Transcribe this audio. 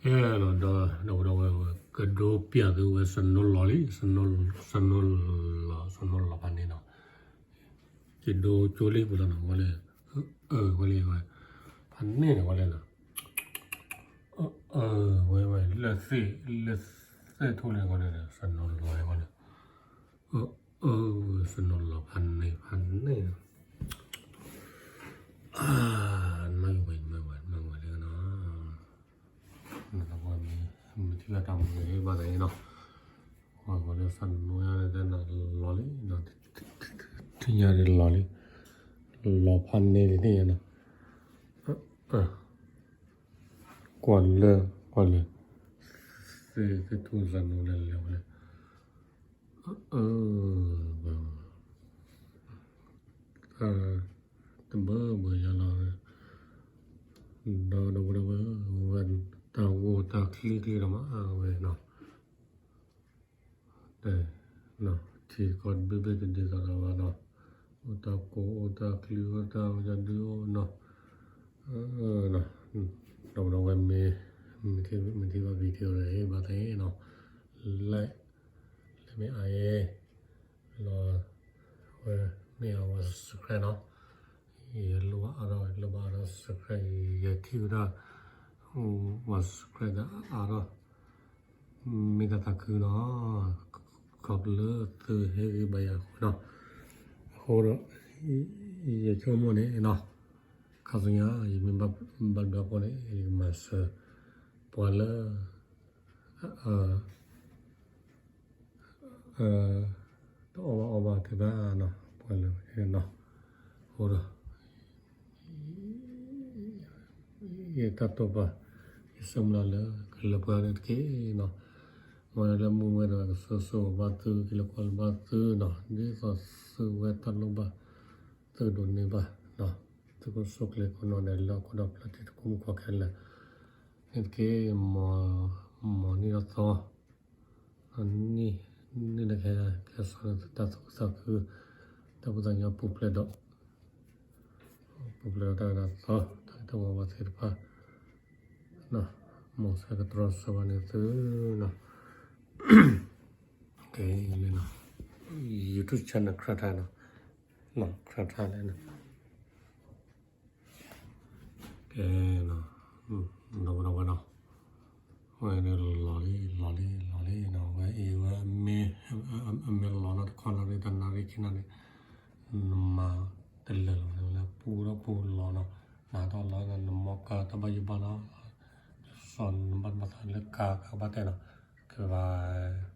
အဲၣ်နီၤ ဒီး ဒီးဝဲ ကဒိပျးသုဝဲ စနိလီၤလံ စနိလီၤ စနိလီၤဖးန့ၣ်နီၤ ကဒိကၠိလံပူၤလီၤနီၤ ဝဲလၢ အၢ ဝဲလၢ ဖးန့ၣ်န့ၣ် ဝဲလၢနီၤ အၢ ဝဲ ဝဲ လၢသ့ၣ် လၢသ့ၣ်ထူၣ်လံ ဝဲလၢ စနိလီၤ ဝဲလၢ အၢ စနိလီၤဖးန့ၣ် ဖးန့ၣ် နမ့ၢ်ဝဲ နမ့ၢ်ဝဲ နမ့ၢ်ဝဲလၢနီၤ နကမ့ၢ် မ့ၢ်ထံၣ်ဘၣ်တၢ်မူန့ၣ် ဘၣ်သးအံၤနီၤ ဝဲလၢစနိညါတၢ်နၤလီၤလံ ထံၣ်ညါတလီၤလံ လီၤဖးန့ၣ်တထံၣ်ညါနီၤ ကွၢ်လၢ ကွၢ်လၢ သ့ၣ်ထူၣ်စနိလၢလဲၤဝဲလၢ အၢ တဘၢဘၢယၤလီၤ ဒီးဒီပုၢ်ဒီဝဲၢ် ဝဲတၢ်ဂိၢ်တၢ်ချံကျ့ဒီးမးဝဲနီၤ တဲ ထံကီၢ်တဘ့ၣ်ဘ့ၣ်တဒ်သိးဒီးဘၣ်နီၤ အိၣ်တၢ်ကိး အိၣ်တၢ်ချံ အိၣ်တၢ်ဝဲဒၣ်ဒုးအိၣ်နီၤ ဒီပုၢ်ဒီဝဲၢ်မ့ၢ် မ့ၢ်ထံၣ်ဘၣ် video ဒီး ဟ့ၣ်ဘၣ်သ့နီၤ like လၢမ့ၢ်အါယဲ လီၤ ဝဲ မ့ၢ်အါဝဲ subscribe နီၤ ယလိၣ်ဘၣ်အါထီၣ် လိၣ်ဘၣ်အါထီၣ် subscribe ယထံၣ်ဝဲဒၣ် ဝဲ subscribe ဒီးအါထီၣ် မ့ၢ်တၢ်သးခုနီၤ ခီဖျိလၢသုဟ့ၣ်ဂံၢ်ဘါယၤအဃိနီၤ အဃိဒီး ယဆိကမိၣ်န့ၣ်နီၤ ခါဆူညါ ယမ့ၢ်ဘၣ်ဘျီဖိန့ၣ် ယကမၤစၢၤ ပှၤလၢ တအီၣ်ဘၣ်အီဘၣ်တဘၣ်နီၤ ပှၤလၢနီၤ အဃိဒီး ယတၢ်တိာ်ပာ် ယဆၢမုၢ်လၢ်လၢ ကလၢပှဲၤန့ၣ်တက့ၢ်နီၤ မ်လၢမုၢ်ဝဲဒီး ကစိၤစိၤဘၣ်သု ကလၢကွၢ်လၢဘၣ်သုနီၤ ဒ်သိးသုဝဲတၢ်လိၣ်ဘၣ် သုဒိးန့ၢ်ဘၣ်နီၤ သုကဆိၣ်ကျဲၤကနီၤဒဲးလၢ ခိၣ်ဒီဖျၢၣ်ထံးတကူမူကီၢ်ခဲလၢာ် န့ၣ်တက့ၢ် မ်နံၣ်ဒီးသီ နံၣ် နံၣ်လၢကဟဲ ကဟဲစိာ်န့ၢ်သုတၢ်သူၣ်ခုသးခု တၢ်ဖှူသးညီပူၤဖျဲးဒီး ပူၤဖျဲးဒီးတၢ်အၢတၢ်သီ တၢ်ဂ့ၢ်တၢ်ဝီသ့ၣ်တဖၣ် မ်ကစၢ်ကတြီဆၢဘၣ်န့ၢ်သုနီၤ ကဲ YouTube channel ခရၢထါနီၤ ခရၢထါလဲၣ်နီၤ ကဲ ဒီပုၢ်ဒီဝဲၢ်နီၤ ဝဲလီၤလံ လီၤလံ လီၤလံနီၤ ဝဲအံၤဝဲ အမ့ၢ်လီၤနီၤ တခီနီၤ တနၣ်ရံၣ်ခံနၣ်ရံၣ် နမၤတလၢာ်လီၤ လၢပူၤဒီးပူၤလီၤနီၤ နၤထီၣ်လီၤ နမီၢ်ကၤတၢ်ဘၣ်ယိၣ်ဘၣ်လီၤ စီၤနဘၣ်တဘၣ်သးလၢကၤကဘၣ်တဲနီၤ ကဲဘၣ်